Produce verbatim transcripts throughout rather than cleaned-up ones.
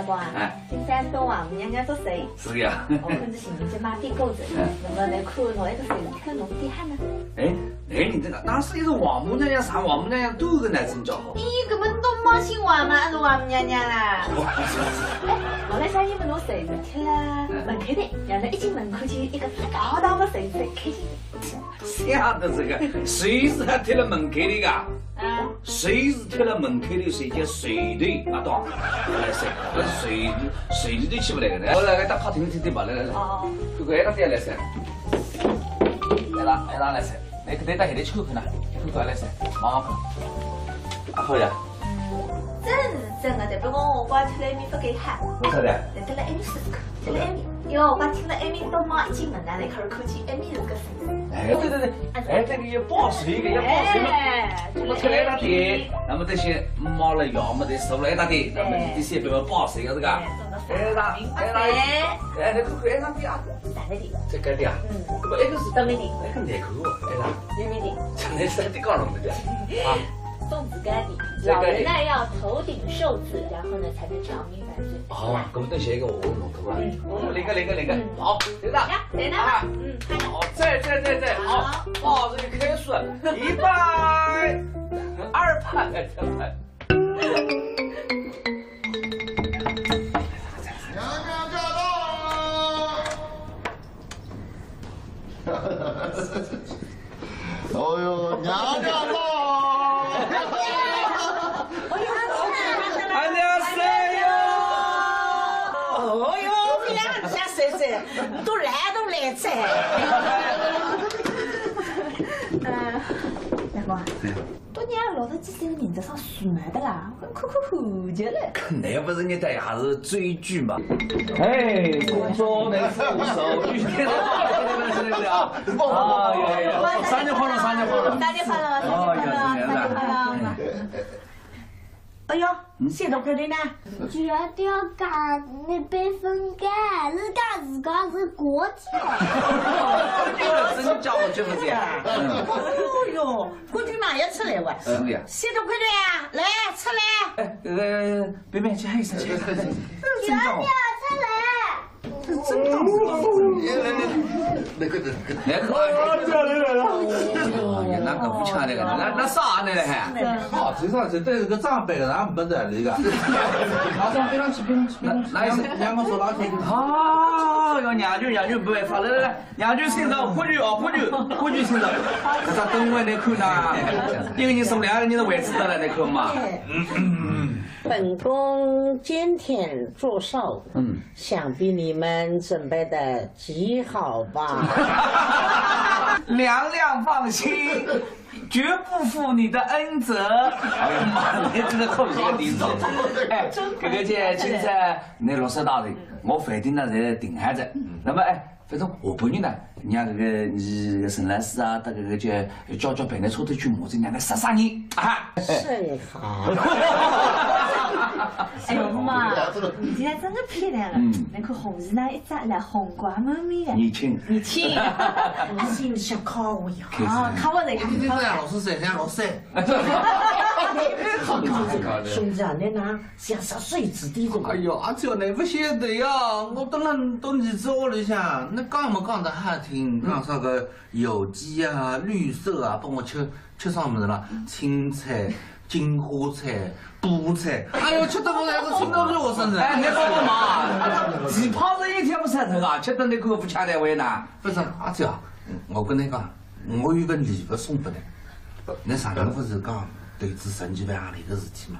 哇，哎。今朝到王母娘娘做寿。是呀。我看这寻人家买点果子，嗯。那么来看侬那个寿司，看侬点啥呢？哎，哎，你这个，那是一个王母娘娘，啥王母娘娘都有个男生叫好。咦，搿么侬妈姓王嘛，还是王母娘娘啦？哎，我来想，因为侬寿司吃了，嗯。门口的，让他一进门口就一个大大的寿司，开心。 想的这个，寿司还贴了门口的嘎？啊。寿司贴了门口的，谁叫谁的？啊，对，来噻，不是谁，谁的都起不来的。我来给大家听听听吧，来来来。哦。哥哥，哎，大家来噻。来啦，哎，大家来噻。来，给大家一起去看看呐，看看来噻，忙忙看。啊，好呀。嗯，真是真的，但不过我光吃了一面不给看。为啥的？那得了一面试试看。 这个艾米，哟，我听了艾米都买一斤么拿来，可是可见艾米是个神。哎，对对对，哎，这个也保水，一个也保水嘛。哎，我吃了一大点，那么这些猫了咬么的，受了一大点，那么你这些被我保水了这个。哎，那，哎，那，哎，那个，哎，那个啊，啥个的？这个的啊，嗯，不，那个是，倒霉的。那个哪个啊？哎，那，倒霉的。这那是在搞什么的？啊，粽子干的，这个的。老人呢要头顶寿字，然后呢才能长命百岁。 哦，搿么等歇一个我弄脱啊。嗯，那个那个那个，嗯。好，对的。呀，对的。啊，嗯，好。好，再再再再，好，好。不好意思，你开始，一百，二百，三百。娘娘驾到！ 哦哟，娘娘到！안녕하세요。哦哟，你两家三三，都来都来哉。呃，大哥啊， 多年老头子三个人在上树买的啦，我看看好极了。那不是你这也是追剧嘛？哎，工作的扶手，对不对啊？哎呀呀，生日快乐，生日快乐！生日快乐，生日快乐，哦，生日快乐！哎呦，谢头块的呢？ 绝对要讲那杯分开，人家自家是个体。真叫我这么讲。嗯。哎呦，估计马上出来哇。是的呀。谢头块的呀，来，出来。哎，呃，别别，去喊一声，去喊一声。真叫我。绝对要出来。 真当是，来来来，来个，哎呀，那个不抢那个，那那啥呢还？哦，这上是对这个长辈的，俺没得那个。马上别上去，别上去，别上去。那那是两个手拉开。哦哟，娘舅娘舅不会发，来来来，娘舅请早，喝酒哦，喝酒，喝酒请早。这等我来看呐，一个人送两个人的位置得了，你看嘛。嗯嗯嗯。本宫今天祝寿。嗯。 想必你们准备的极好吧？娘娘放心，绝不负你的恩泽。哎呀妈，你这个口音挺重。哎，搿个姐，今朝你六十大寿，我饭店呢侪订好哉。那么哎，反正下半日呢，让搿个你陈老师啊，搭搿个叫叫叫陪你出去吃麻将，让伊杀杀人啊。 啊。哎呦妈，你现在真的漂亮了。嗯。那个红衣呢，一扎来红光满面的。年轻。年轻。我心里想靠我呀。啊，靠我的呀。你这样老是这样老是。好搞的。兄弟啊，你那像啥水子的这个。哎呦，阿姐，你不晓得呀，我等了到儿子屋里向，那讲么讲得好听，讲啥个 有机啊、绿色啊，帮我吃吃啥物事啦？青菜、金花菜、菠菜。哎呦，吃得我来个青岛肉身子。哎，你说什么？奇葩人一天不三顿啊，吃得那个不吃的为难。不是，阿姐啊，我跟你讲，我有个礼物送给你。你上趟不是讲投资十几万洋钿的事体嘛？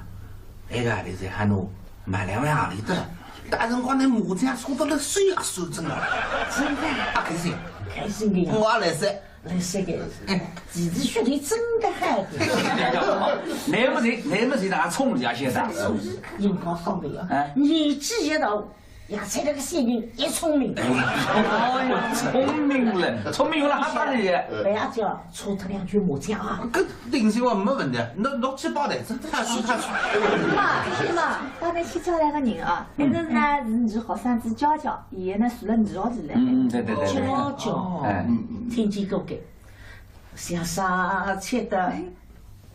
那个洋钿才喊侬买两万洋钿的，大辰光那麻将输得了手也酸真的。真的？啊，开心。开心的呀。我也来噻。 来，这个，哎，弟弟兄弟真的好的。那么谁，那么谁让他宠你啊？现在，辰光方便啊，哎。年纪一大，也才那个小人也聪明。哎呦，聪明了，聪明了还打你。不要讲，出他两句麻将啊。搿定心我没问题，那六七八台，这他是他是。妈，妈，刚才去叫来个人啊，一个呢是你学生子娇娇，伊呢住了你学堂里。嗯，对对对对。娇娇，哎，听见过个。 像啥吃的？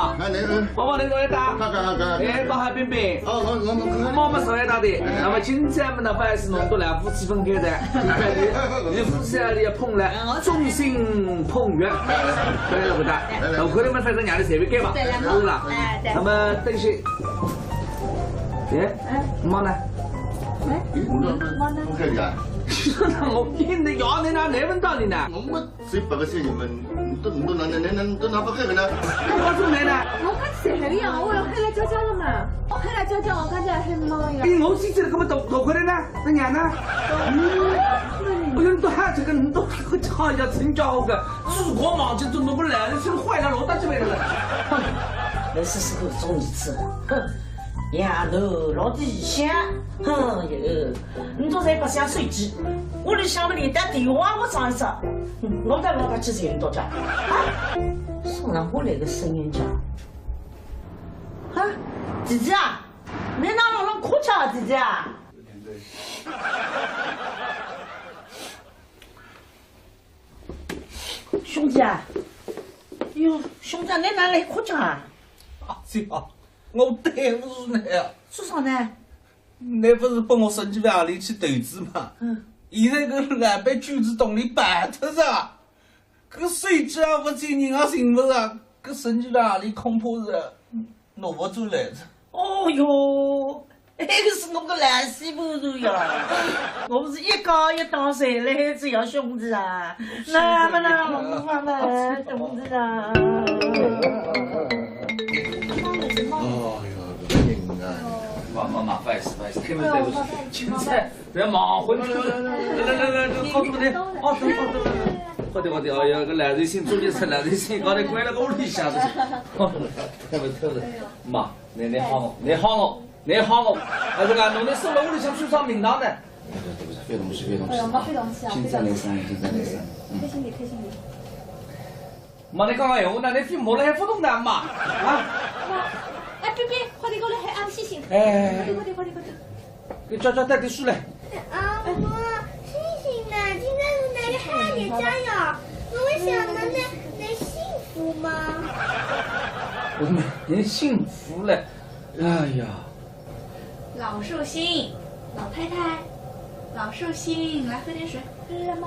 啊，哎，那个，宝宝那个也打，看看看看，哎，宝还冰冰，哦，我我我，妈妈手也打的。那么今天我们的饭是弄得来夫妻分开的，你你夫妻啊也碰了，众星捧月，对不对？我看你们反正娘的随便干嘛，是不是啦？那么等一下，哎，妈呢？哎，妈呢？不可以啊。我跟你要那那那问到你呢？我们 谁八个小人嘛，你都你都拿拿拿拿都拿不开个呢？我是没呢。我刚才喊了呀，我要喊了娇娇了嘛，我喊了娇娇，我刚才喊妈呀。哎，我是这个么都都回来呢，那娘呢？哎呦，你都喊这个，你都好要成家好个，祖国忙就都弄不来，你是坏了，老大这边了。那是是个中意吃，哼，呀，都老底香，哼，哟。 你都在白相手机，屋里向么连打电话我上一上，我到老家去寻你到家。啊，送上我来个声音家。啊，姐姐啊，你哪能弄哭腔啊，姐姐啊？兄弟啊，哟，兄弟啊，侬哪能来哭着啊？阿姐啊，我对勿住侬啊。做啥呢？侬勿是拨我十几万洋钿去投资嘛？嗯。现在搿老板卷子洞里办脱哉，搿手机也勿见，人也寻勿着，搿十几万洋钿恐怕是拿勿转来哉。哦哟， 埃个是我个烂死部队呀！我是一家一档侪来仔呀，兄弟啊！那么那我们兄弟啊！哦哟，搿个人啊！妈妈妈，不好意思，不好意思，对不起，对不起，现在不要忙活了，来来来来，好多的，哦，等好多了，好的好的，哎呀，搿烂寿星终于是烂寿星，刚才关了个屋里向的，好的，对不起对不起，妈，你你好我，你好我。 侬好哦，哎，搿个侬拿收了屋里向算啥名堂呢？对不起，对不起，别动气，别动气。哎呀，妈，别动气啊，今朝来生，今朝来生。嗯。开心点，开心点。妈，侬讲闲话呢，侬非摸了还勿懂呢，妈。啊？妈，哎，别别，快点过来，还俺们谢谢。哎。快点，快点，快点，快点。给抓抓带点水来。啊，妈，谢谢呢，今天是哪个海里家呀？我想问你，你幸福吗？我们很幸福嘞。 哎呀，老寿星，老太太，老寿星，来喝点水。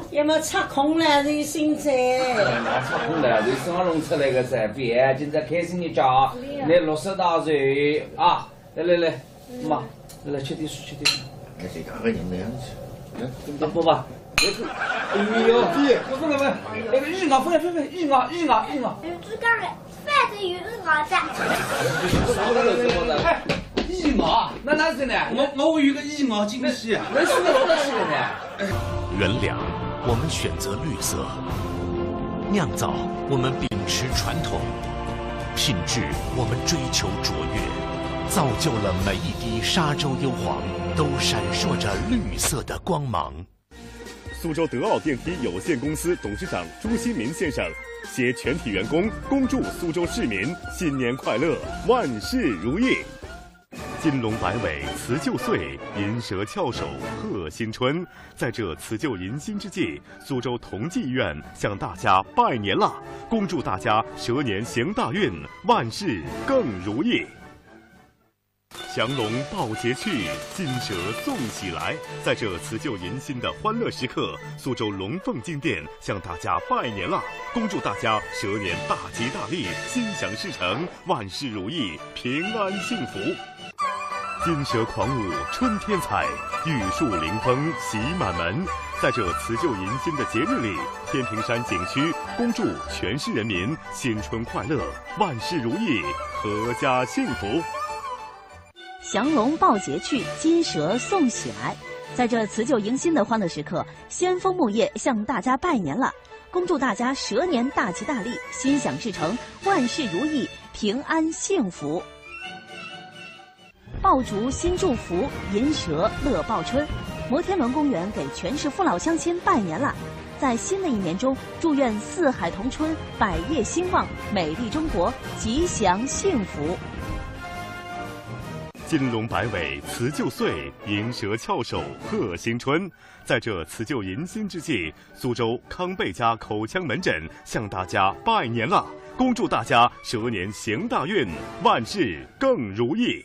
要么插空了，这个心哉。哎，拿插空了，就生弄出来个噻，别，今朝开心一家，来六十大寿啊！来来来，妈，来来吃点水，吃点水。哎，这个人那样子，来，啊，不吧，哎呦，不不不，那个姨妈，分分分，姨妈姨妈姨妈。哎，这个 反正有人熬着。啥个人？哎，姨妈，那那是呢？我我有个姨妈惊喜啊！那是个老大喜的呢。原粮，我们选择绿色；酿造，我们秉持传统；品质，我们追求卓越，造就了每一滴沙洲优黄，都闪烁着绿色的光芒。 苏州德奥电梯有限公司董事长朱新民先生携全体员工恭祝苏州市民新年快乐，万事如意。金龙摆尾辞旧岁，银蛇翘首贺新春。在这辞旧迎新之际，苏州同济医院向大家拜年啦！恭祝大家蛇年行大运，万事更如意。 祥龙报捷去，金蛇送喜来。在这辞旧迎新的欢乐时刻，苏州龙凤金店向大家拜年啦！恭祝大家蛇年大吉大利，心想事成，万事如意，平安幸福。金蛇狂舞春天彩，玉树临风喜满门。在这辞旧迎新的节日里，天平山景区恭祝全市人民新春快乐，万事如意，阖家幸福。 祥龙报捷去，金蛇送喜来。在这辞旧迎新的欢乐时刻，先锋木业向大家拜年了，恭祝大家蛇年大吉大利，心想事成，万事如意，平安幸福。爆竹新祝福，银蛇乐报春。摩天轮公园给全市父老乡亲拜年了，在新的一年中，祝愿四海同春，百业兴旺，美丽中国吉祥幸福。 金龙摆尾辞旧岁，银蛇翘首贺新春。在这辞旧迎新之际，苏州康贝佳口腔门诊向大家拜年了，恭祝大家蛇年行大运，万事更如意。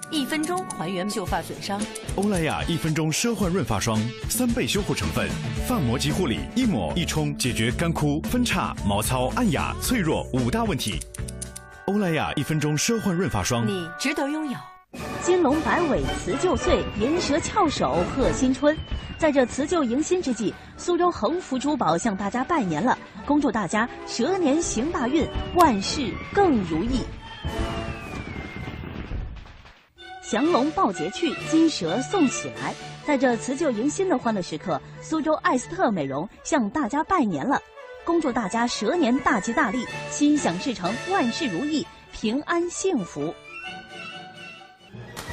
一分钟还原秀发损伤。欧莱雅一分钟奢换润发霜，三倍修护成分，发膜及护理，一抹一冲解决干枯、分叉、毛糙、暗哑、脆弱五大问题。 欧莱雅一分钟奢换润发霜。你值得拥有。金龙摆尾辞旧岁，银蛇翘首贺新春。在这辞旧迎新之际，苏州恒福珠宝向大家拜年了，恭祝大家蛇年行大运，万事更如意。 祥龙报捷去，金蛇送喜来。在这辞旧迎新的欢乐时刻，苏州艾斯特美容向大家拜年了，恭祝大家蛇年大吉大利，心想事成，万事如意，平安幸福。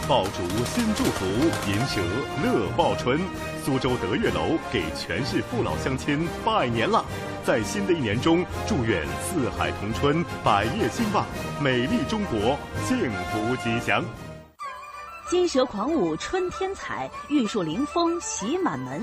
爆竹新祝福，银蛇乐报春。苏州德悦楼给全市父老乡亲拜年了，在新的一年中，祝愿四海同春，百业兴旺，美丽中国幸福吉祥。 金蛇狂舞春天彩，玉树临风喜满门。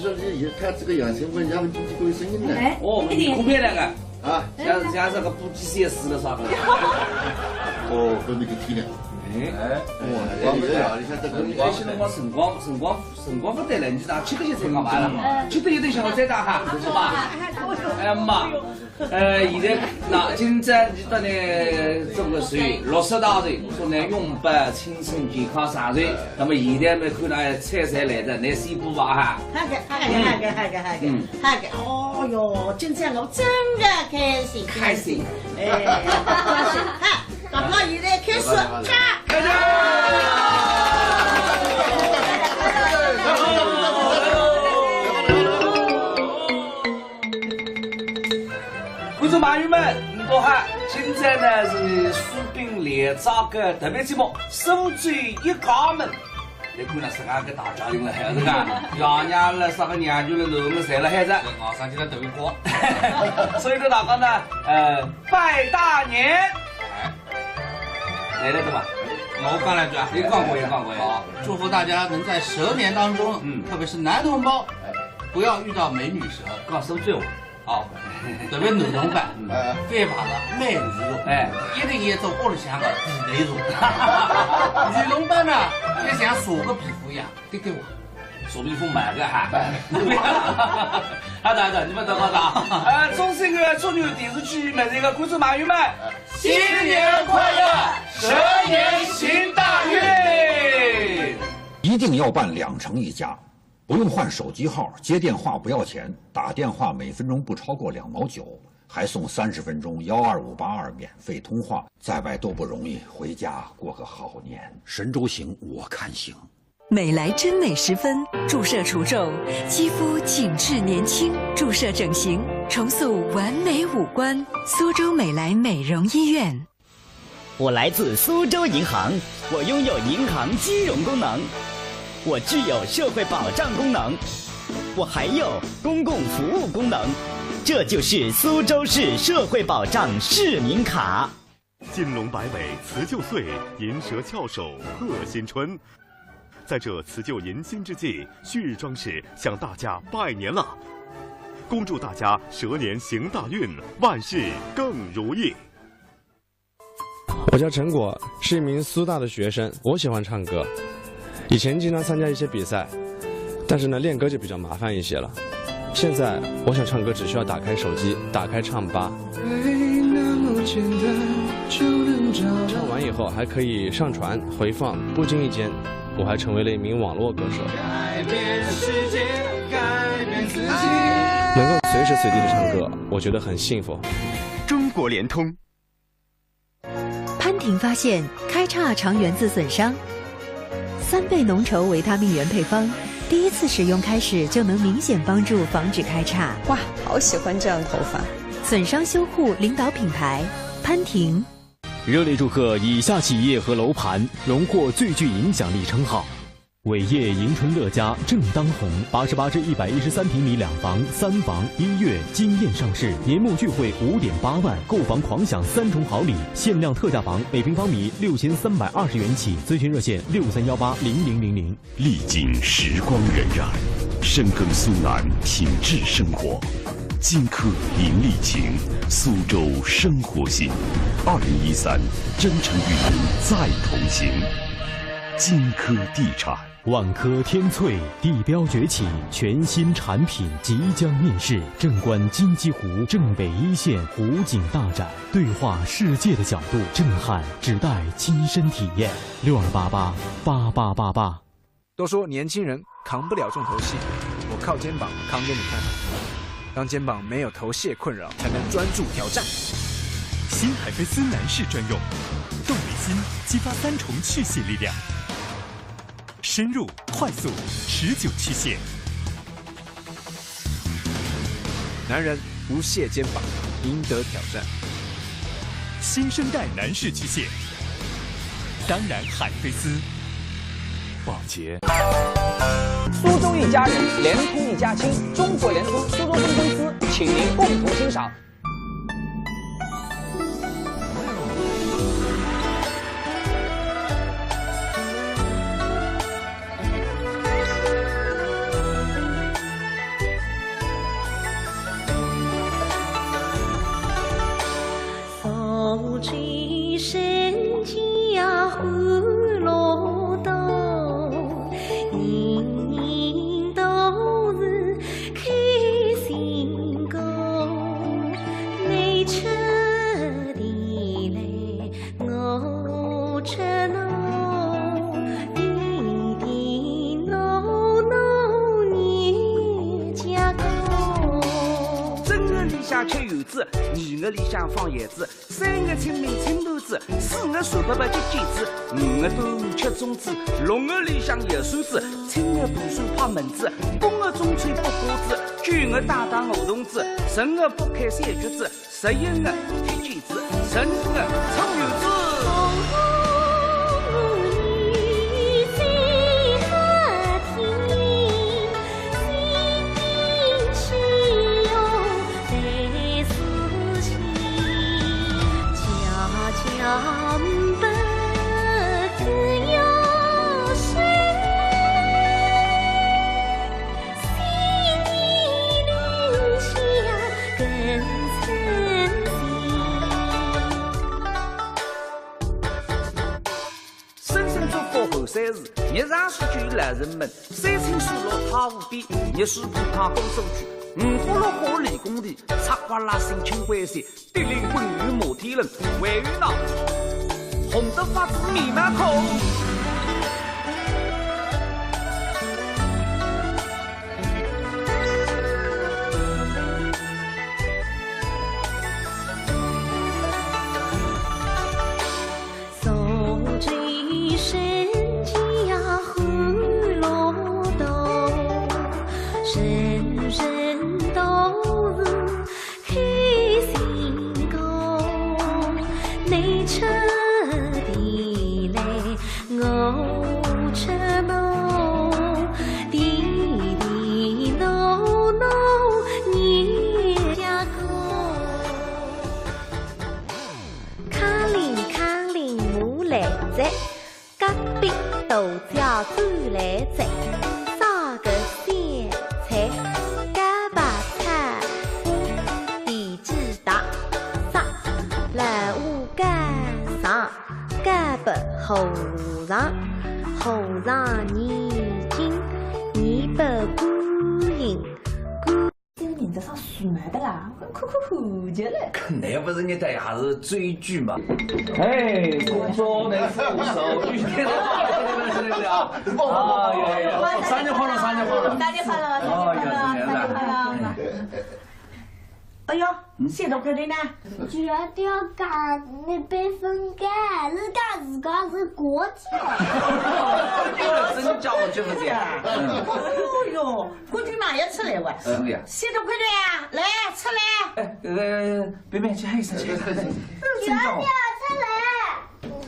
说你也看这个杨先生，人家们经济过有声音呢。哎，哦，你空白那个。 啊，像，像这个不计前嫌的啥个。哦，分那个体谅。哎，哎，光不得了，你看这个。哎，现在我辰光，辰光，辰光不得了，你知道，吃个一顿干嘛了？吃个一顿想我再打哈，是吧？哎呀妈，呃，现在那今朝你到呢，这个谁，六十大寿，说呢，永葆青春健康长寿。那么现在我们看到菜色来的，那西部吧哈。好个，好个，好个，好个，好个。嗯。 好个，哦哟，今朝我真个开心，开心。哎，高兴，哈，宝宝现在开始吃。观众朋友们，你们好，今朝呢是苏炳联这个特别节目，苏州一家门。 你看了自家个大家庭了，还是讲爷娘了，啥个娘舅了，囡儿们侪了海子。我上去了头一个。所以说大家呢，呃，拜大年。哎，来了对吧？我讲两句啊。你讲过，你讲过。好，祝福大家能在蛇年当中，嗯，特别是男同胞，哎，不要遇到美女蛇。讲苏州话。 好，特别男同胞，嗯，反白了美女座，哎，一定要做屋里向个地头蛇。女同胞呢，要像蛇个皮肤一样，对对哇。蛇皮肤蛮个哈。好的，好的，你们都好的啊。呃，中视一个中原电视剧每一个观众朋友们，新年快乐，蛇年行大运。一定要办两城一家。 不用换手机号，接电话不要钱，打电话每分钟不超过两毛九，还送三十分钟幺二五八二免费通话。在外都不容易，回家过个好年。神州行，我看行。美莱臻美十分，注射除皱，肌肤紧致年轻，注射整形，重塑完美五官。苏州美莱美容医院。 我来自苏州银行，我拥有银行金融功能，我具有社会保障功能，我还有公共服务功能，这就是苏州市社会保障市民卡。金龙摆尾辞旧岁，银蛇翘首贺新春。在这辞旧迎新之际，旭日装饰向大家拜年了，恭祝大家蛇年行大运，万事更如意。 我叫陈果，是一名苏大的学生。我喜欢唱歌，以前经常参加一些比赛，但是呢，练歌就比较麻烦一些了。现在我想唱歌，只需要打开手机，打开唱吧。唱完以后还可以上传回放，不经意间，我还成为了一名网络歌手。能够随时随地的唱歌，我觉得很幸福。中国联通。 潘婷发现开叉常源自损伤，三倍浓稠维他命原配方，第一次使用开始就能明显帮助防止开叉。哇，好喜欢这样的头发！损伤修护领导品牌潘婷。热烈祝贺以下企业和楼盘荣获最具影响力称号：伟业迎春乐家正当红，八十八至一百一十三平米两房、三房，一月惊艳上市，年末钜惠五点八万，购房狂享三重好礼，限量特价房每平方米六千三百二十元起，咨询热线六三幺八零零零零。历经时光荏苒，深耕苏南品质生活，金科引丽情，苏州生活心。二零一三，真诚与您再同行。金科地产。 万科天翠地标崛起，全新产品即将面世。镇观金鸡湖，镇北一线湖景大展，对话世界的角度，震撼只带亲身体验。六二八八八八八八。都说年轻人扛不了重头戏，我靠肩膀扛给你看。当肩膀没有头屑困扰，才能专注挑战。新海飞丝男士专用，动力新，激发三重去屑力量。 深入、快速、持久去屑。男人无屑肩膀，赢得挑战。新生代男士去屑，当然海飞丝。保洁。苏州一家人，联通一家亲，中国联通苏州分公司，请您共同欣赏。 苏州人家欢乐多，人人都是开心果。你吃的来，我吃喏，弟弟喏喏，你家果。正月里向吃圆子，二月里向放炮子， 三月清明清团子，四月三八八接剪子，五月端午吃粽子，六月里向摇扇子，七月大蒜拍蚊子，八月中秋剥瓜子，九月打打梧桐子，十月剥开小橘子，十一月踢毽子，十二月搓圆子。 深深祝福后山市，日常诉求老人们，山清水绿太湖边，热水铺开高速区，五花六花理工地，赤瓜辣心青关西，地灵滚雨摩天轮，还有那红得发紫面蛮孔。 苏州人家欢乐多，人人都是开心果。你吃的来，我吃喏，弟弟喏喏，你家果。 康林康林我来哉，隔壁大姐转来哉，啥个香菜，茭白菜，地鸡蛋，啥，老虎干啥，茭白和尚，和尚念经，念白观音，观 搿个人家啥素描的啦，我看看看就来。搿还勿是热得还是追剧嘛？哎，苏州的扶手，雨天的，对不对啊？啊，有有有，生日快乐，生日快乐！生日快乐，生日快乐，生日快乐！哎哟，三十块的呢？就要掉价，你被分开，人家自家是国际。真叫我就是这样。嗯。哎哟哟， 估计马上出来哇。是的呀。三十块的呀，来，出来。哎，呃，别别，去喊一声，去喊一声。真叫我。不要出来。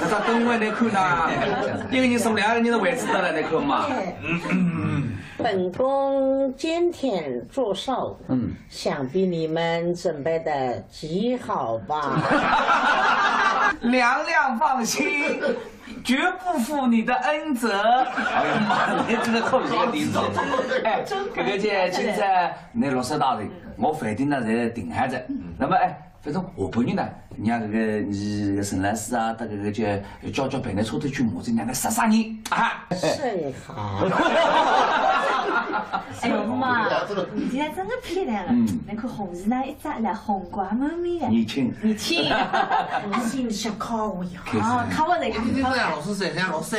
搿只灯光来看呐，一个人送两个人的位置得了，你看嘛。本宫今天做寿，嗯，想必你们准备的极好吧？娘娘放心，绝不负你的恩泽。哎呀妈，你这个口音，你这，哎，搿个叫青菜，那绿色大的，我饭店呢侪定好着。那么哎， 反正下半日呢，让搿个伲个沈老师啊，搭搿个叫叫叫陪㑚车头去骂仔，让㑚杀杀人啊！甚好。哎呦妈，你今天真的漂亮了。嗯。侬看红衣裳一着，来红光满面呀。年轻。年轻。我心里想看我呀。啊，看我这个。你这样老是这样老是。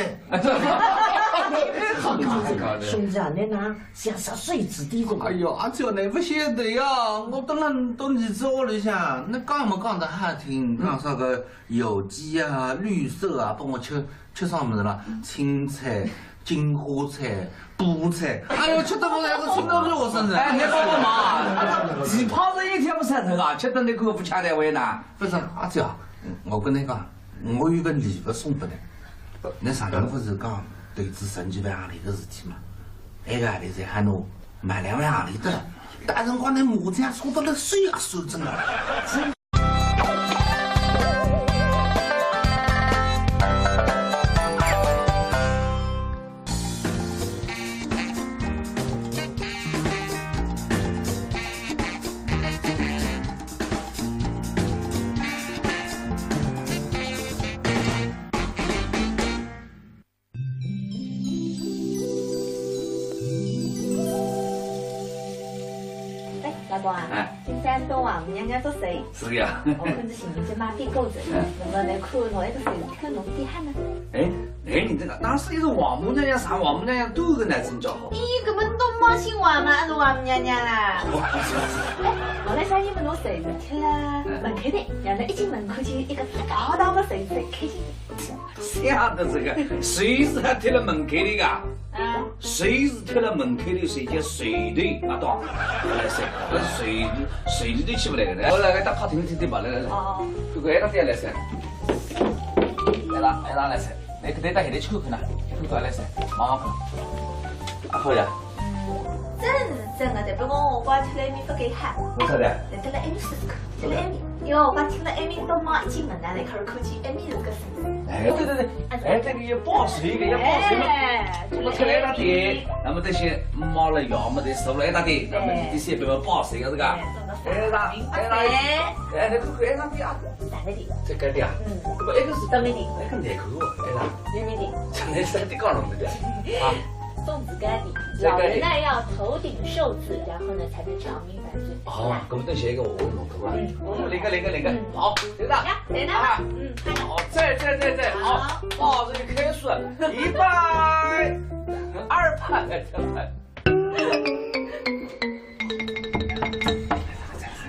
兄弟啊，侬哪像只水子的个？哎哟，阿姐，侬勿晓得呀，我蹲辣到儿子屋里向，侬讲么讲得好听，讲啥个有机啊、绿色啊，帮我吃吃啥物事啦？青菜、金花菜、菠菜，哎哟，吃得我来个青岛肉身子。哎，侬帮帮忙啊，奇葩是一天勿散脱啊，吃得侬搿副吃得完呐？勿是，阿姐啊，我跟侬讲， 我有个礼物送拨侬。侬上趟勿是讲投资十几万洋钿个事体嘛？埃个钿侪喊侬买两万洋钿得了，到辰光侬麻将输得了手也酸，真的。 哎，老公啊，哎。今朝到王母娘娘做寿，是呀。我看这情景就蛮变过的，嗯。那么来看侬埃个寿，看侬变化呢？哎，哎，侬这个，当时一是王母娘娘，啥王母娘娘都有个男生叫好。咦，搿么侬都没姓王嘛，还是王母娘娘啦？哎，我来想，因为侬寿是贴了门口的，让侬一进门看见一个大大的寿字，开心。 想得这个，寿字还贴了门口里个？啊。寿字贴了门口里，谁叫谁的？啊，对，来噻，那谁的，谁的都起不来个。我来，来，到客厅听听吧，来，来，来。哦。这个，哎，那这样来噻。来啦，来啦，来噻。来，搿搭到后头去看看呐，看看来噻，望望看。啊，好呀。嗯，真是真的，但不过我光贴了一面不给看。为啥的？来，贴了一面试试看。 这个艾米，哟，我听了艾米都没进门了，那可是看见艾米是个神。哎，对对对，哎，这个要报谁，一个要报谁嘛。哎，我出来了的，那么这些猫了羊么的，收了一大堆，那么你这些别人报谁呀，这个？哎，那，哎，那，哎，那个，哎，那个啊，三个的。这个的啊？嗯。不，哎，那是三个的。哎，个哪个哦？哎，那。艾米的。真的是在地搞弄的啊？送子盖的，老人呢要头顶寿字，然后呢才能长命百岁。 哦，搿么等歇一个我弄脱了。嗯。来个，来个，来个。嗯。好，来了。呀，来了。啊。嗯，快点。好，再，再，再，再，好，好。报这个开始，一百，二百，三百。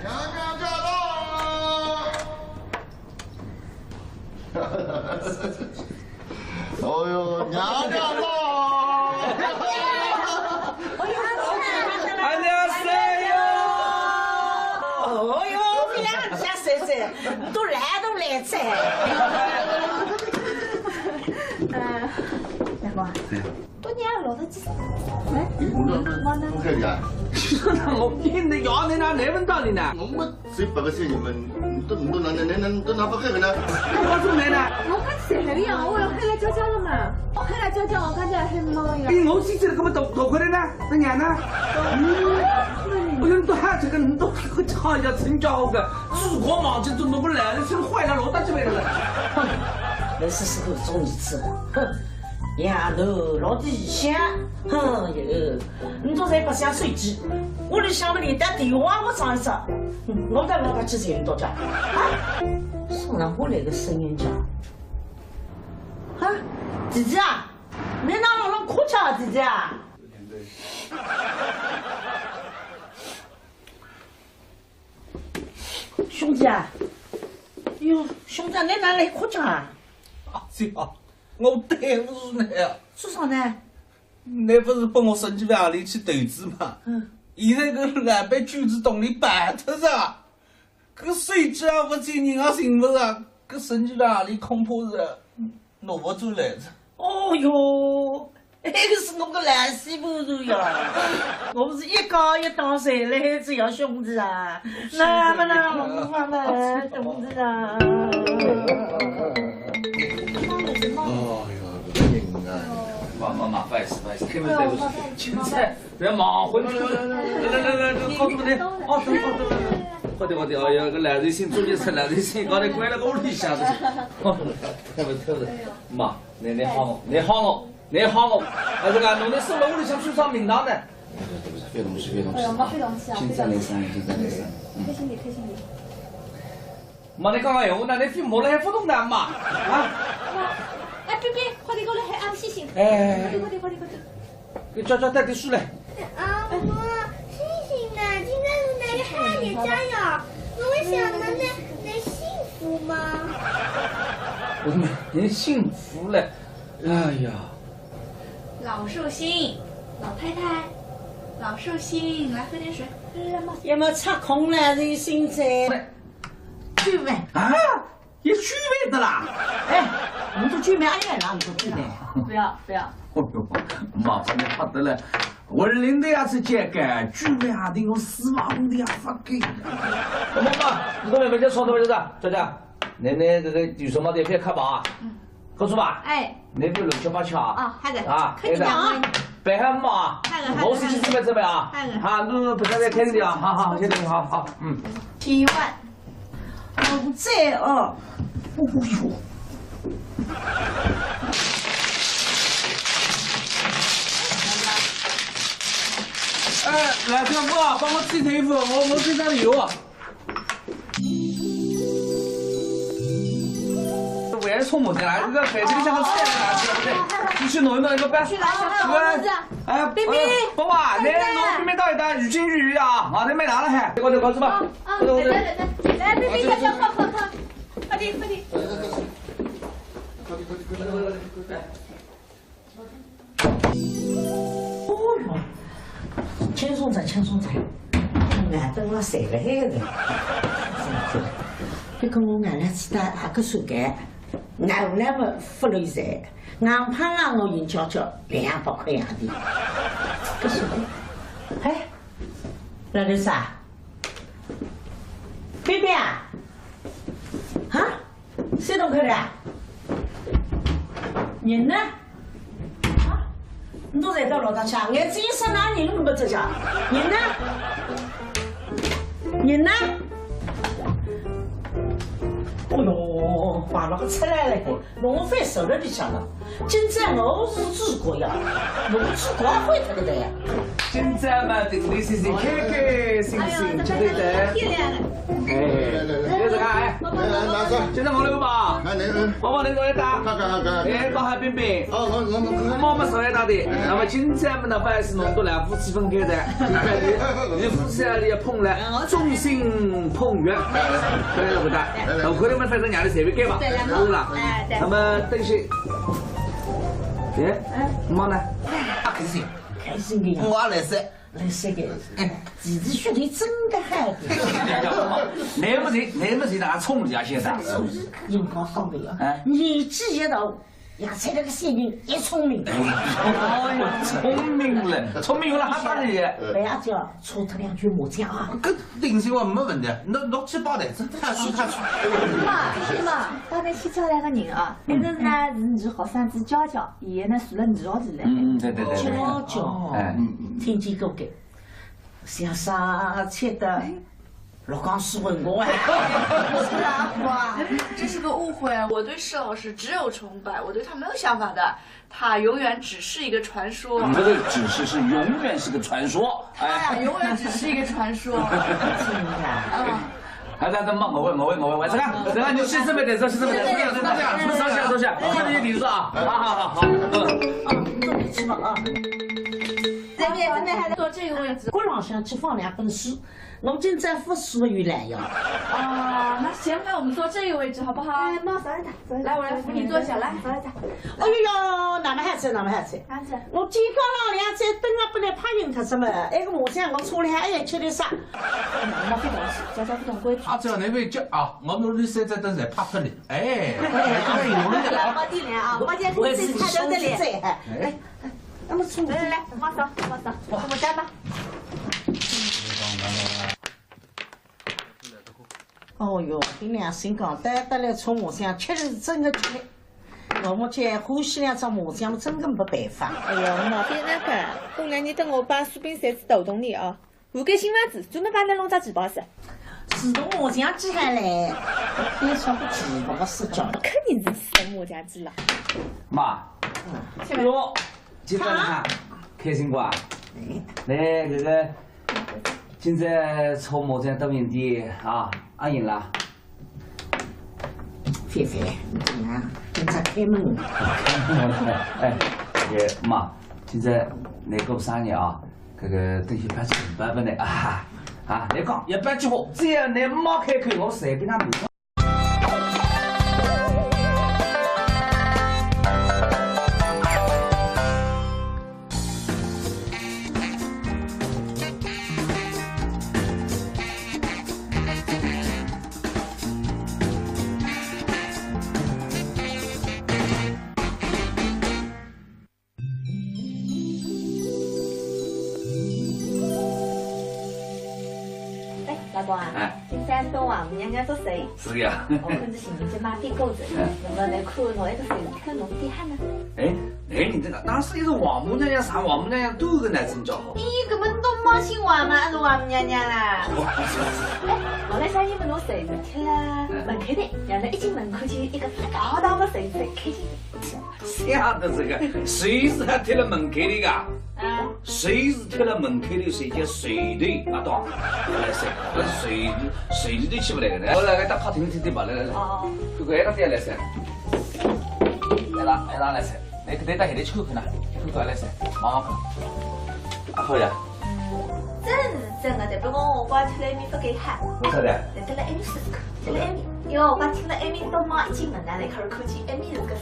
娘娘驾到！ 哦哟，娘娘到！안녕하세요。哦哟，不要吓死死，你都来都来噻。呃，大哥，对。 多年了，老头子。哎，我那，我那，我跟你讲，我跟你讲，那那那问道理呢？我们谁不个些人们，都都那那那那都那不黑个呢？我怎么没呢？我刚起来的呀，我要黑了焦焦了嘛，我黑了焦焦，我刚才黑猫呀。哎，我自己这个么都都回来呢，那年呢？嗯，我用多少这个都好要成交个，祖国忙着都弄不来了，真坏了，老大这边了。那是时候终于吃了，哼。 呀，侬老底想，哼哟，侬都在白相手机，屋里向么连打电话我上一只，嗯，我到老家去寻侬到家。啊，送上我来个声音讲，啊，姐姐啊，侬哪能老哭腔啊，姐姐啊？ 아, 兄弟啊，哟，兄弟啊，侬哪能哭着啊？阿姐啊，我对勿住侬啊。做啥呢？侬勿是拨我十几万钿去投资嘛？嗯。现在搿老板卷子洞里办脱了，搿手机也勿见，人也寻勿着，搿十几万钿恐怕是拿勿转来了。哦哟， 埃个是我个烂死部队呀！我是一家一档侪来只要兄弟啊，那么那我们兄弟啊。哦哟，搿个人啊。妈妈妈，不好意思，不好意思，对不起，对不起，现在不要忙，回去，来来来来，告诉你，哦，等等等等，快点快点，哎呀，个烂透心，作孽死，烂透心，刚才关了个屋里向的，哦，特别特别，妈。 侬，侬吓我，侬吓我，侬吓我！哎，搿个，侬拿手辣屋里向算啥名堂呢？对不起，对不起，别动气，别动气。哎呀，妈，别动气啊，今朝来生，今朝来生。嗯。开心点，开心点。妈，侬刚刚闲话呢，侬非骂了还勿懂呢，妈。啊？妈，哎，别别，快点过来，喊阿姆醒醒。哎。快点，快点，快点，快点。 给叫叫带点水来。啊，妈，醒醒啊，今朝是哪个好日子呀？我想问你，你幸福吗？我们人幸福了。哎呀。老寿星，老太太，老寿星，来喝点水。要么插空了，这现在。救命！啊？ 也举办的啦。哎，我们都举办，哎呀，那我们都举办。不要，不要。哦哟，妈，真的怕得了。我领导也是这个，举办啊，得我死亡的呀，发给。我们嘛，你都没没叫说的，没叫的，叫叫。奶奶这个有什么得别看吧啊。嗯。告诉吧。哎。那边乱七八糟啊。啊，好的。啊，可以讲啊。白汉姆啊。好的，好的，我是去准备准备啊。好的。啊，那不要再听你啊，好好，谢谢你，好好，嗯。提问。 我在哦。哦哟。哎，来，这个啊，帮我沏沏一壶，我，我这张有啊。我也是冲我进来，这个白天像个菜来，对不对？你去弄一弄一个呗。去拿一下，去吧。 哎，冰冰，哎，宝宝，来，来，侬冰冰倒一倒，浴巾浴浴啊，啊，侬没拿了还，这个就搞去吧。啊，啊，这个，这个，来，冰冰，快，快，快，快，快点，快点。快点，快点，快点。哦哟，轻松着，轻松着，眼灯了，睡了海的。搿个我眼来吃的，啊，个手感。 拿来么勿累哉，硬胖啊，我已经交交两百块洋钿。搿是，哎，老头子啊，冰冰啊，啊，三ton块的啊，人呢？啊，侬侪到老大去啊？眼睛一眨，哪能没这家？人呢？人呢？哦哟，快乐个出来了。 弄翻手了里向了。今朝我是主角呀，我主角坏脱个的呀。今朝嘛，定定心心，开开心心，哎呀，吃对的。漂亮了。哎，来来来，来这个哎，来来拿上。今朝我来吧。看你，嗯。宝宝，你坐一打。看看看看。哎，到海冰冰。哦，我我我我。妈妈坐一打的。那么今朝嘛呢，不好意思，弄到两夫妻分开的，你夫妻啊，你要碰了，众星捧月，对了不对？我看你们反正让你随便改吧，对了，是不是啦？哎，对。那么等歇。 哎，哎，妈呢？啊，开心，开心的呀。我也来噻。来噻个，哎，弟弟兄弟真的好的。那么你，那么你哪冲人家现在？用高上的呀。哎。年纪一大，养出来个小人也聪明。哎，聪明了，聪明了还打得了。不要讲，搓他两句麻将啊。搿 定心丸没问题，侬侬去包台子，看书看书。妈，妈，刚才去叫来个人啊，一个呢是你好生子娇娇，爷爷呢住了你屋里来。嗯，对对对对。娇娇，哎，听见过个，像啥吃的，六缸水混过哎。不是啊，哇，这是个误会啊！我对施老师只有崇拜，我对他没有想法的。 他永远只是一个传说。不是只是，是永远是个传说。哎，他呀，永远只是一个传说。真的。嗯。哎，等等，我我我我我这个，这个你去这边等，去这边等，这个这个这个，坐下坐下，这里你坐啊，好好好好，嗯。啊，坐你吃吧啊。这边这那还得坐这个位置。搿浪向去放两本书，我今朝勿书有来呀。啊，那行，那我们坐这个位置好不好？哎，妈，坐一下，坐一下。来，我来扶你坐下来。坐一下。哎哟，那么好吃，那么好吃。好吃。我肩胛浪两只等啊，本来怕人看什么，哎，我想我坐了还要吃点啥？妈，不懂事，家家不懂规矩。啊，只要侬勿叫啊，我拿侬三只凳侪拍脱了。哎，哎，有了。来，包点来啊，包点可以自己看到的嘞。哎。 那么请。来来来，马上马上，我们干吧。哦哟，凭良心讲，带得来搓麻将，吃的是真的吃力。我们这欢喜两张麻将，真的没办法。哎哟，毛病那个，过两日等我把苏炳山子打动你啊。 我个新房子，专门帮侬弄只旗袍噻。自动麻将机还来，别说个旗袍是叫。肯定是自动麻将机了。妈，哟，今朝哈，开心不啊？来，这个，今朝搓麻将多赢点啊，阿赢了。 菲菲，你怎么样？跟他开门。哎，这个妈，今朝侬过生日啊，搿个等歇包只红包拨侬啊，啊，侬讲要包几化，只要侬妈开口，我随便哪能。 哎，老公啊，哎。今朝到王母娘娘做寿，是呀。我看着寻人家买点果子，哎。那么来看侬那个寿，看侬点哈呢？哎，哎，你这个，当时一个王母娘娘啥，王母娘娘都有个男生叫好。咦，搿么侬妈姓王嘛，还是王母娘娘啦？哦，是，是。哎，我来想，因为侬寿是贴了门口的，让侬一进门看见一个大大的寿字，开心。 想的这个，寿字还贴了门口里个，啊。寿字贴了门口里，谁叫寿头啊？到，来噻，那寿字，寿字都起不来个呢。我来给他靠听听听吧，来来来，哦。看看，哎，他爹来噻，哎，他，哎，他来噻，来，给他到现在去看看呢，看看来噻，忙忙看。啊，好呀。嗯，真是真的，但不过我光贴了一面不给看。为啥的？贴了一面是个，贴了一面。 哟，我听了艾米东妈一进门啊，那开始看见艾米是个啥？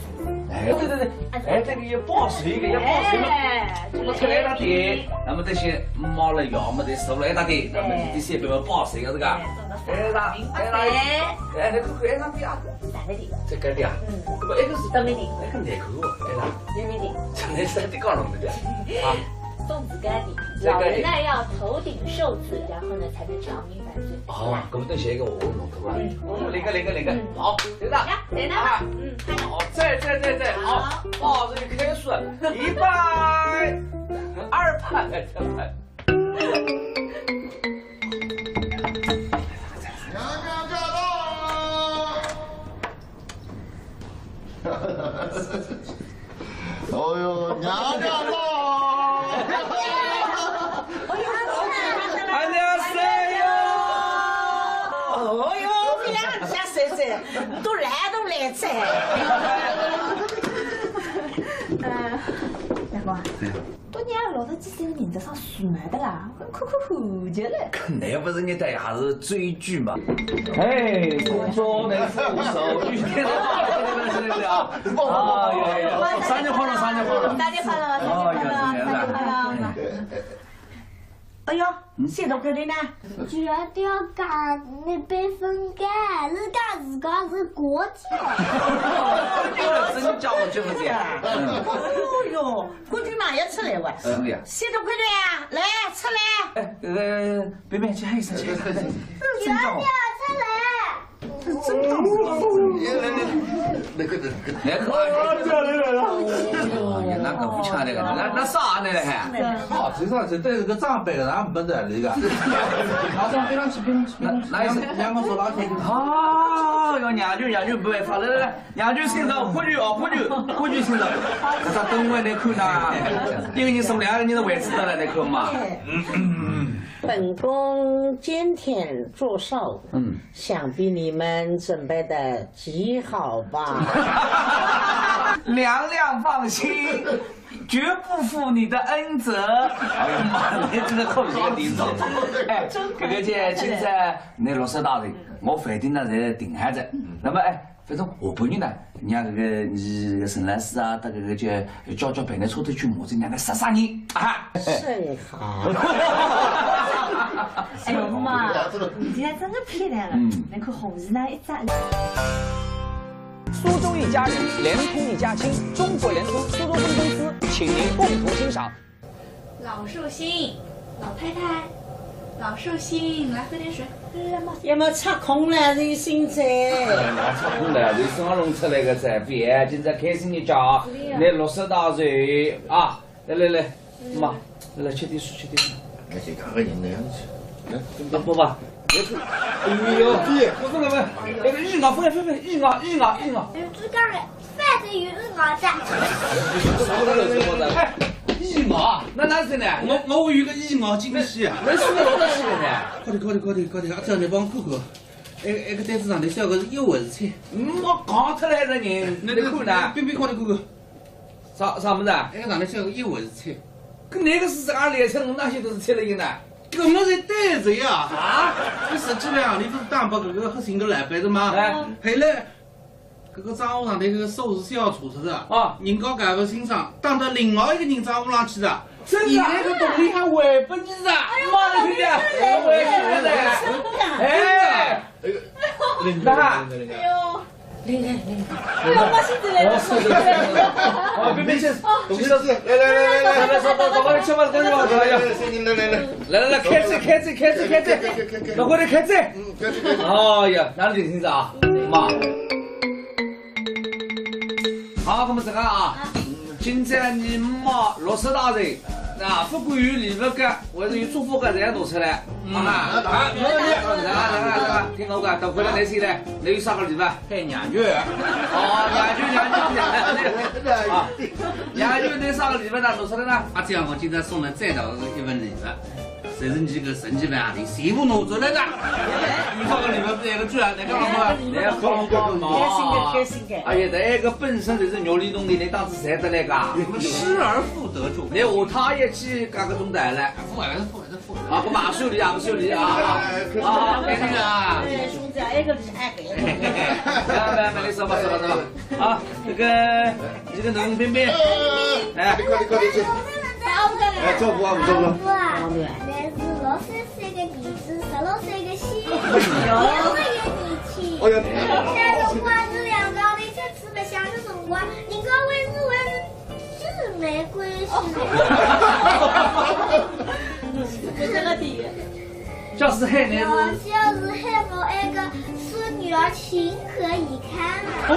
哎，对对对，哎，这个也报谁一个，也报谁嘛。哎，我出来一大点，那么这些猫了咬么的，手了一大点，那么这些被我报谁个这个？哎，哎啦，哎啦，哎，那个哎那个啊，哪个的？这个的啊，嗯，不，那个是，那个难看哦，哎啦，哪个的？这个是在搞弄的啊。粽子糕的，这个的。老人呢要头顶寿字，然后呢才能长命。 哦，搿么等歇一个我弄脱啊。嗯，我弄。来个，来个，来个。嗯。好，来了。呀，来了。啊。嗯，好。好，再，再，再，再，好。好。哇，这个开始，一百，二百，三百。娘娘驾到！ 哦哟，娘娘到！안녕하세요。哦哟，这样子啊，谁谁，你都来都来噻。呃，大哥啊，对。 多年老头子三个人在上树买的啦，我看看看见了。那不是你带还是追剧嘛？哎，中年妇女手举起来，对不对啊？啊，有有有，生日快乐，生日快乐！生日快乐，生日快乐，哦，有有有。生日快乐！哎呦，谢总肯定呢？主要要讲那杯分开，是讲自家是国际。这个真叫我听不见。嗯。哎呦哟， 规矩嘛也出来哇。是呀。谢总快点呀，来，出来。哎，呃，别别，去喊一声，去喊一声。真叫我。出来。这真叫我。来，来，来，来，来，来，来，来，来。哎，那可不巧那个，那，那啥呢，还？哦，这上是对这个长辈的，咱们不在那个。马上别上去，别上去，别上去。那，那一声。让我说老天。哦，要娘舅，娘舅不会发，来，来，来。 娘舅请坐，喝酒哦，喝酒，喝酒请坐。搿只灯光来看呐，一个人送两个人的位置得了，来看嘛。本宫今天祝寿，嗯。想必你们准备的极好吧？娘娘放心，绝不负你的恩泽。哎呀妈，你真的好像个领导。哎，搿个叫今朝拿绿色大人，我饭店呢侪定好哉。那么哎，反正下半日呢，让搿个伲陈老师啊，搭搿个叫叫叫陪㑚车头去骂仔，让㑚杀杀人啊。真好。哎呦妈，你今天真的漂亮了，能够红日那一张。 苏州一家人，联通一家亲，中国联通苏州分公司，请您共同欣赏。老寿星，老太太，老寿星，来喝点水，来来来，妈。要么插空了，是有心哉。哎，插空了，是生活弄出来个噻，别，今朝开心一家，是的呀。拿绿色大人啊， 来来来，妈，来吃点水，吃点水。哎，这个人那样子，来，那不吧，别吐。哎呦，我说了没？那个一咬，分分分，一咬，一咬，一咬。哎，猪肝嘞，饭都有一咬的。哎，一咬，那哪是呢？我我有个一咬惊喜啊！那是我的事呢。快点快点快点快点，阿姐，你帮我看看。哎哎，搿单子上头写个是一回事体。我讲出来了人，那你看呢？冰冰，快点看看。 啥啥物事啊？埃个上头写个一回事体。搿哪个是自家来吃，我哪晓得是吃了一呢？搿么是对着呀。啊？搿实际上，你勿是打拨搿个黑心个老板的吗？哎。后来，搿个账户上头搿个数字是要查出的。啊。人家搞勿清爽，打到另外一个人账户上去的。真的啊？现在搿东西还还拨你的。哎呦，妈的，兄弟，我也是的。哎，哎呦，那，哎呦。 来来来，哎呦，我现在来了，我现在来了。哦，别别别，哦，来来来来来来，来来来，来来来，开始开始开始开始，老伙计开始。嗯，开始开始。哎呀，哪能听听着啊？妈。好，那么这个啊，今朝倷妈绿色大人，那不管有礼物个，还是有祝福个，侪要拿出来。 啊，来来来来来，听我讲，等会来来谁来？你有啥个礼物？嘿，娘舅。哦，娘舅娘舅娘舅。啊，娘舅，你啥个礼物呢？拿出来呢？阿姐，我今朝送了最大的一份礼物，就是你个神奇牌啊，你全部拿出来的。你啥个礼物不是一个最啊？来干嘛？来干嘛？开心个，开心个。哎呀，这个本身就是肉里动的，你当时才得来个。失而复得就。你下趟也去干个中台了。不管了，不管了。 啊，不嘛，收礼啊，不收礼啊，啊，啊，给那个啊。哎，兄弟啊，哎，搿是哎，搿个。来来来，你说吧，说吧，说吧。啊，这个，这个冷冰冰。哎，快点，快点去。哎，照顾啊，照顾。爸爸，那是老三岁个儿子，十六岁个媳妇，两个月年纪。哎呀。现在辰光是两家头吃吃白相的辰光，人家为是为是 是没关系。不是个题。就是喊你是。就是喊我那个孙女儿情何以堪啊。哦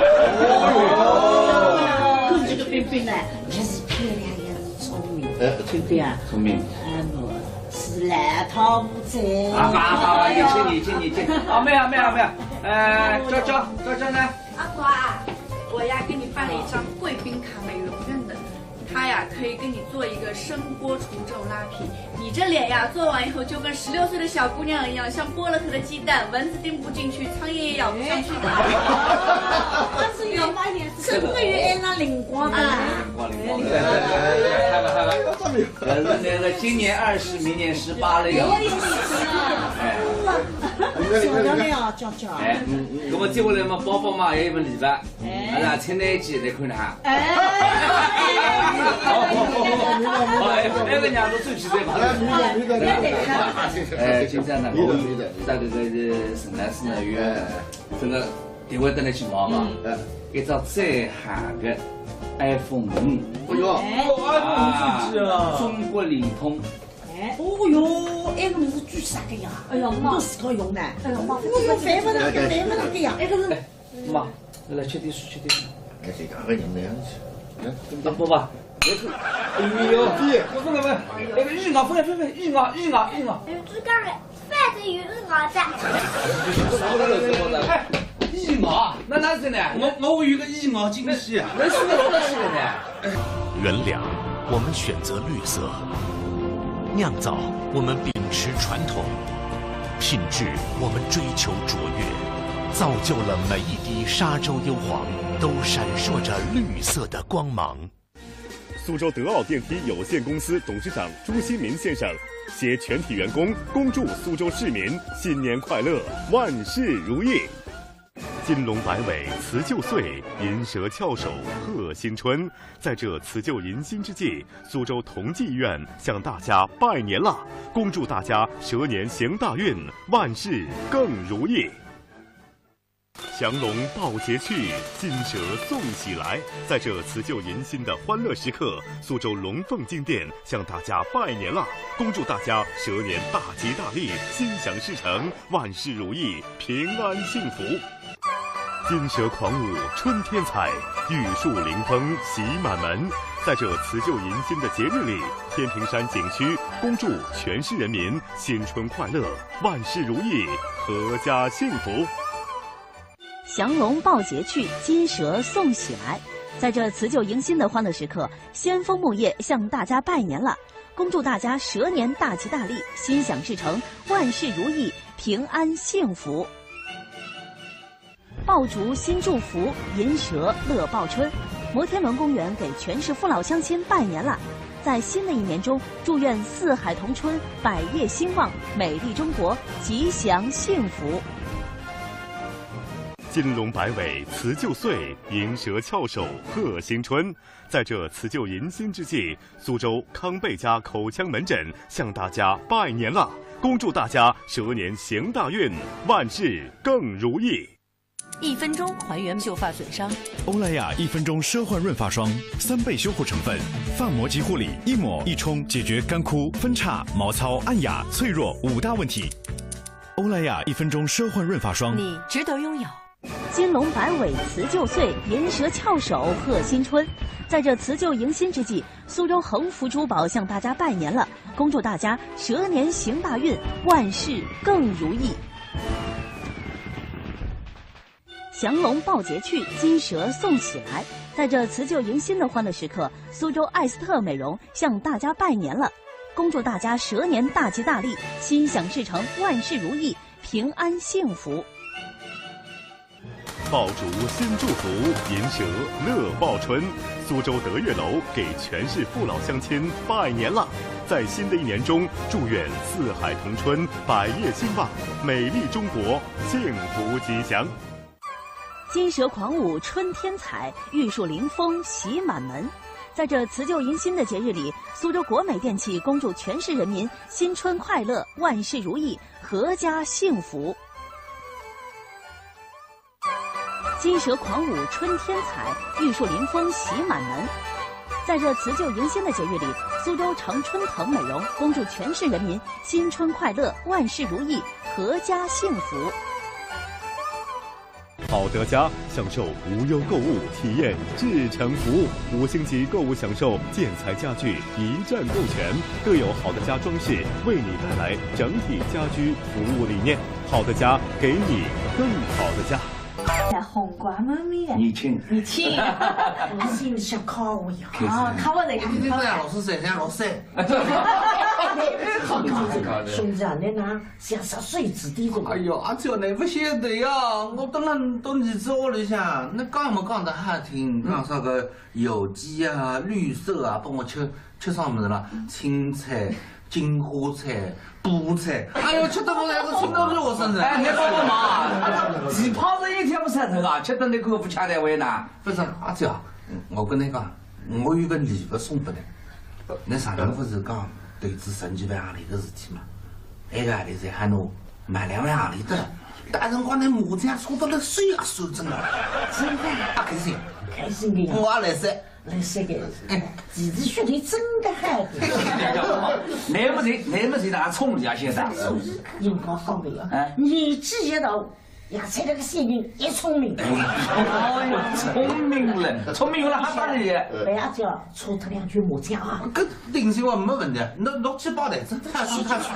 哟。看这个冰冰呢，也是漂亮，也是聪明，哎，对不对啊？聪明。哎，我是来讨不走。啊，好好好，你请，你请，你请。啊，没有没有没有，呃，娇娇，娇娇呢？ 阿华，我呀给你办了一张贵宾卡，美容院的，它呀可以给你做一个声波除皱拉皮。你这脸呀做完以后就跟十六岁的小姑娘一样，像剥了壳的鸡蛋，蚊子叮不进去，苍蝇也咬不上去的。但是有卖点，是不是有点那灵光啊？灵光灵光，来来来来来，看看看看。 但是那个今年二十，明年十八了呀。有意思啊。哎。小的了，娇娇。哎，那么接下来嘛，包包嘛，还有一份礼物，哎。阿拉请你一起来看哈。哎。好，好，好，好，哎，那个娘都最期待吧。哎，今朝呢，我们在这个是沈南市呢，有这个 定会得来去买嘛。嗯。哎，一只最好的iPhone五。哎哟，哎。哦，iPhone五手机啊。中国联通。哎，哦哟，iPhone五是巨啥个呀？哎哟，妈。我自家用呢。哎哟，妈。我用烦勿着，烦勿着个呀。哎，搿是。哎，妈，来吃点水，吃点水。哎，这个人那样子。哎，那不吧？哎呦，我说了没？那个一咬，分分分，一咬，一咬，一咬。哎，猪肝嘞。 反正有一咬的。啥个人说的？哎，一咬，那哪是呢？我我有个一咬惊喜啊。那是我的事呢。原粮，我们选择绿色；酿造，我们秉持传统；品质，我们追求卓越，造就了每一滴沙洲优黄都闪烁着绿色的光芒。苏州德奥电梯有限公司董事长朱新民先生携全体员工恭祝苏州市民新年快乐，万事如意。金龙摆尾辞旧岁，银蛇翘首贺新春。在这辞旧迎新之际，苏州同济医院向大家拜年了，恭祝大家蛇年行大运，万事更如意。 祥龙报捷去，金蛇送喜来。在这辞旧迎新的欢乐时刻，苏州龙凤金店向大家拜年了，恭祝大家蛇年大吉大利，心想事成，万事如意，平安幸福。金蛇狂舞春天彩，玉树临风喜满门。在这辞旧迎新的节日里，天平山景区恭祝全市人民新春快乐，万事如意，阖家幸福。 祥龙报捷去，金蛇送喜来。在这辞旧迎新的欢乐时刻，先锋木业向大家拜年了，恭祝大家蛇年大吉大利，心想事成，万事如意，平安幸福。爆竹新祝福，银蛇乐报春。摩天轮公园给全市父老乡亲拜年了，在新的一年中，祝愿四海同春，百业兴旺，美丽中国吉祥幸福。 金龙摆尾辞旧岁，银蛇翘首贺新春。在这辞旧迎新之际，苏州康贝佳口腔门诊向大家拜年了，恭祝大家蛇年行大运，万事更如意。一分钟还原秀发损伤。欧莱雅一分钟奢换润发霜，三倍修护成分，发膜即护理，一抹一冲，解决干枯、分叉、毛糙、暗哑、脆弱五大问题。 欧莱雅一分钟奢换润发霜，你值得拥有。金龙摆尾辞旧岁，银蛇翘首贺新春。在这辞旧迎新之际，苏州恒福珠宝向大家拜年了，恭祝大家蛇年行大运，万事更如意。祥龙报捷去，金蛇送喜来。在这辞旧迎新的欢乐时刻，苏州艾斯特美容向大家拜年了。 恭祝大家蛇年大吉大利，心想事成，万事如意，平安幸福。爆竹新祝福，银蛇乐报春。苏州德月楼给全市父老乡亲拜年了，在新的一年中，祝愿四海同春，百业兴旺，美丽中国，幸福吉祥。 金蛇狂舞春天彩，玉树临风喜满门。在这辞旧迎新的节日里，苏州国美电器恭祝全市人民新春快乐，万事如意，阖家幸福。金蛇狂舞春天彩，玉树临风喜满门。在这辞旧迎新的节日里，苏州常春藤美容恭祝全市人民新春快乐，万事如意，阖家幸福。 好的家，享受无忧购物，体验至诚服务。五星级购物享受，建材家具一站购全，更有好的家装饰为你带来整体家居服务理念。好的家，给你更好的家。红光满面，你请，你请，我心里想靠我呀，啊，靠我的，你这样老是这样老是，兄弟啊，你呢？ 像啥水子地种。哎呦，阿娇，你不晓得呀，我等了到儿子屋里向，那讲么讲得好听，讲啥个有机啊、绿色啊，帮我吃吃上面了，青菜、金花菜、菠菜，哎呦，吃得我来个青头皮我身上。哎，你帮我忙啊，几泡子一天不三顿啊，吃得你口不吃的为难。不是，阿娇，我跟你讲，我有个礼物送给你，那上趟不是讲投资十几万洋钿个事体嘛？ 埃个钿侪喊侬买两万洋钿的，大辰光拿麻将输得了手也酸，真的。真的？啊，开心。开心的呀。我也来噻。来噻个，哎，弟弟兄弟真的好的。那么谁，那么谁哪充呀现在？是不是？用光讲的呀。哎。年纪一大，也才那个心灵也聪明。哎呀，聪明了，聪明有了还打的。不要叫出他两句麻将啊。 搿定心丸没问题，侬侬去包台子，看去看去。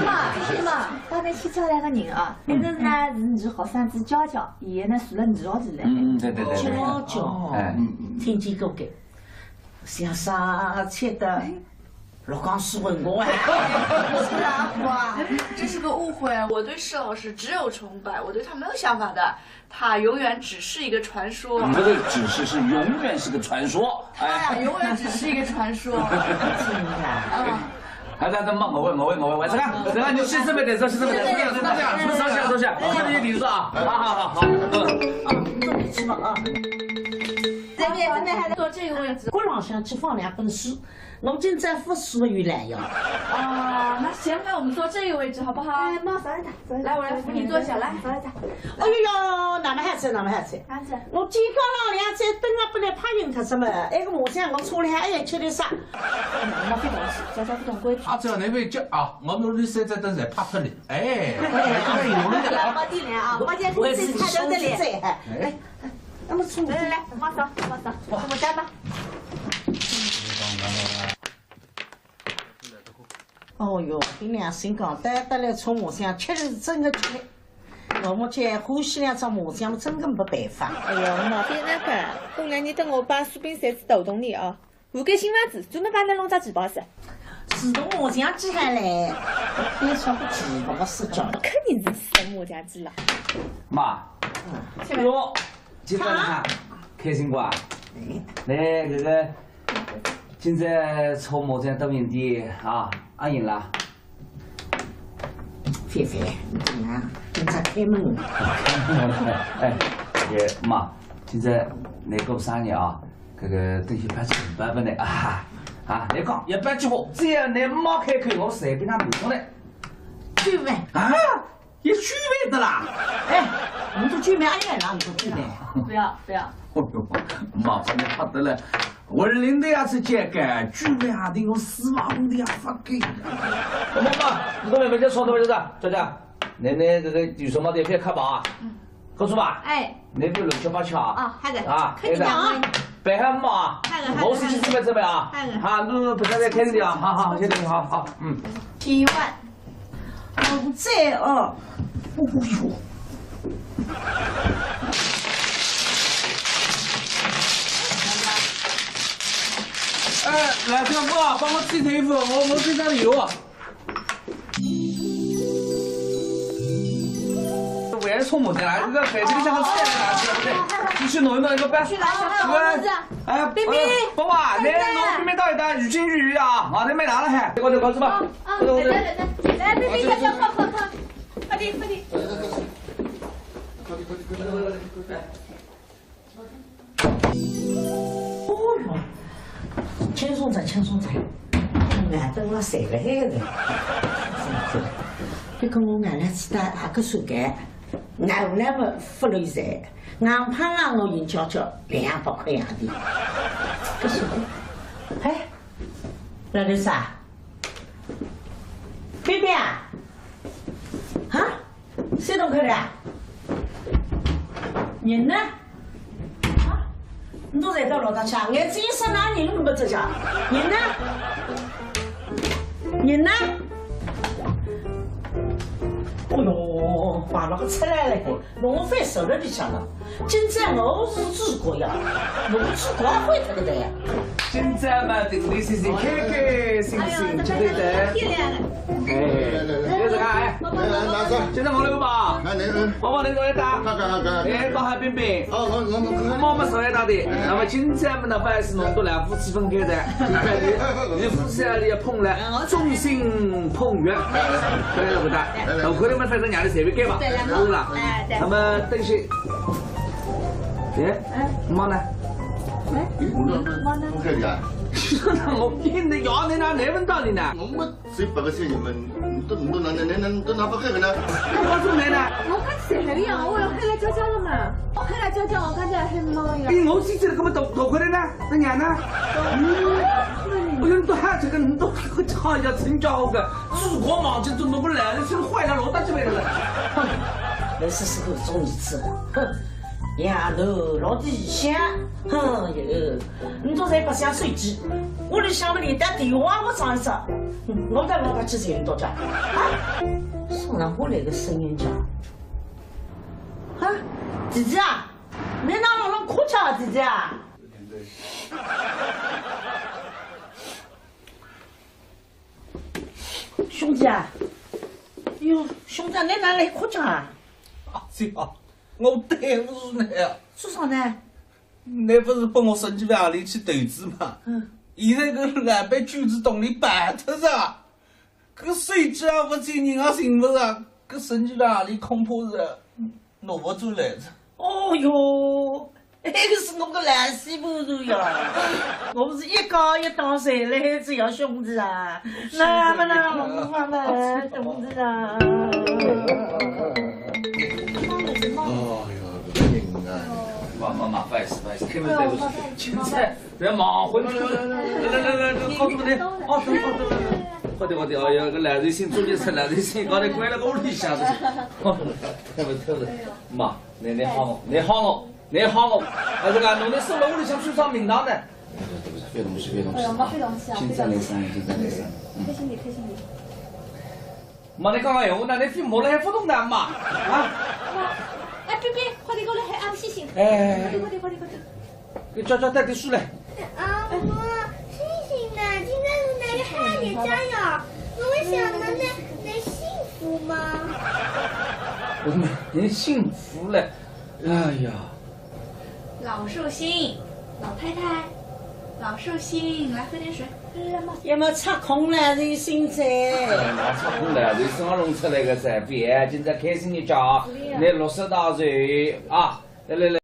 妈，是妈，刚才去叫来个人啊，一个呢是你学生子娇娇，伊呢住了你学堂里来。嗯，对对对对。娇娇，哎，听见过个，像啥吃的？老讲是问我啊。不是啊，阿婆啊，这是个误会。我对施老师只有崇拜，我对他没有想法的。他永远只是一个传说。你这个只是是永远是个传说，哎。他呀，永远只是一个传说。真的。嗯。哎，咱咱慢慢喂，慢慢喂，慢慢喂，这个，这个，你去这边点，这去这边点，这样，这样，这样，坐下，坐下，坐下，你听着啊，好好好好，嗯。啊，坐下去吧啊。这边，这边还得坐这个位置。搿浪向去放两本书。 我今朝勿适宜来呀。啊，那先让我们坐这个位置好不好？哎，妈，稍微等，稍微等，来，我来扶你坐下来。稍微等。哎呦呦，那么好吃，那么好吃。好吃。我今朝浪两只灯啊，本来怕人看什么，哎，个麻将我错了，哎呀，吃的啥？妈，别动气，娇娇不懂规矩。阿姐，侬勿要急啊，我拿侬三只灯侪拍脱了。哎，哎，有了。来，包进来啊，包进来，我也是自己猜的嘞。哎。 那么冲，来来来，马上马上，我们干吧。哦哟，凭良心讲，带得来搓麻将，吃是真的吃。我们这欢喜两只麻将，真的没办法。哎哟，毛病那个，过两日等我把苏炳才子打动你啊。 我跟新房子专门帮侬弄只旗袍噻。自动麻将机还来，别说个旗袍是叫的。肯定是自动麻将机了。妈，哟，今朝哈，开心不啊？哎。来，这个，今朝搓麻将多赢点啊，阿赢了。 菲菲，你怎么样？今朝开门了。哎，这个妈，今朝侬过生日啊，这个东西摆起来摆摆呢啊啊，侬讲也摆起好，只要侬妈开口，我随便哪能弄的。九万。啊，也九万的啦？哎，我们都九万，哎呀，哪能都九万？不要不要。哦哟，妈，真的好得了。 我领导也是这个，九万还得有四万五的呀，发给。妈妈，你都没没这说的，这个，这个，奶奶这个有什么得别看吧啊？嗯。告诉吧。哎。那边乱七八糟啊。哦，好的。啊，看你讲啊。好的。别喊妈啊。好的，好的，我是去准备准备啊。好的。啊，那那不要再看你啊，好好，谢谢你，好好，嗯。七万。 我在哦。哦哟。哎，来，小哥，帮我沏杯水，我我身上有。我也是冲我进来，这个水这个像个菜来拿去，对不对？你去弄一弄一个饭。去拿一下，去拿一下。 哎，冰冰，哎，宝宝，来，来，来，冰冰倒一倒，鱼精鱼鱼啊，啊，那没拿了还，这个就搞去吧。啊，啊，这个，这个，来，来，来，冰冰，快，快，快，快，快点，快点。哦哟，轻松点，轻松点，俺等了三个孩子，这个我俺来吃的啊，可是该，俺来不，不了一岁。 硬胖啊，我硬娇娇，两百块洋钿。不是，哎，老头子啊，冰冰啊，啊，三万块的啊？人呢？啊，你都在这老大家，眼睛一眨，哪里那么不着家？人呢？人呢？哦哟，把那个出来了。 弄翻手了里向了。今朝我是主角呀，弄主角坏脱个的呀。今朝嘛，定定心心，开开心心，哎呦，这个太漂亮了。哎，来来来，来来来，拿上。今朝我来吧。啊，来，嗯。宝宝，侬坐一搭。看看看看。哎，到海冰冰。哦，我我我看看。妈妈坐一搭的。那么今朝嘛，那不还是弄到两夫妻分开的，你看你，你夫妻啊，你也碰了，众星捧月，对不对？ 我看你们反正让你随便改吧，对，然后是吧？哎，对。那么等歇，哎，哎，妈呢？哎，妈呢？我跟你讲，我跟你讲，你哪能问到你呢？我们谁不个信你们，你都你都拿拿拿拿都拿不开个呢？我告诉你呢。我刚才很亮，我要回来教教了嘛。我回来教教，我刚才很忙呀。哎，我自己这个么都都回来呢，那娘呢？嗯，哎呦，你都还这个，你都好要成家好个。 祖国忙就怎么不来了？是坏了，老大这边了。哼，那是时候种儿子了。哼，丫头老底香，哼哟，你都在白相手机，屋里向么连打电话我上一只，哼，我到老大去寻你多家。啊，上来我来个声音讲，啊，姐姐啊，你哪能弄哭腔啊，姐姐啊？兄弟啊，哟，兄弟啊，侬哪能来哭着啊？阿姐啊，我对勿住侬啊。做啥呢？侬勿是拨我十几万洋钿去投资嘛？嗯。现在搿老板卷子洞里败脱了，搿手机也勿见，人也寻勿着，搿十几万洋钿恐怕是拿勿转来了。哦哟， 哎，搿是我个烂死部队呀！我勿是一家一档侪来只呀，兄弟啊！那么那我们兄弟啊！哦哟，搿个人啊！妈妈妈，不好意思，不好意思，对不起，对不起，现在不要忙，回去，来来来来，告诉你，哦，等等等等，快点快点，哎呀，搿烂寿星终于出来了，寿星刚才关了个屋里向的，哦，对不起对不起，妈，你你好我，你好我。 你好，还是讲侬拿收了屋里向算账名堂呢？对不起，别动气，别动气。哎呦，妈，别动气啊，请再来一声，请再来一声。开心点，开心点。妈，你刚刚闲话呢？你飞毛了还勿动呢，妈啊！哎，别别，快点过来，还阿不醒醒。哎，快点快点快点快点。你叫叫带点水来。啊，我醒醒呢，今天是哪里好日子呀？我想问你，你幸福吗？我们人幸福了，哎呀。 老寿星，老太太，老寿星，来喝点水。要么插空了，是现在。拿出空来，就生活弄出来个噻，别今朝开心一家，你六十大寿啊！来来来。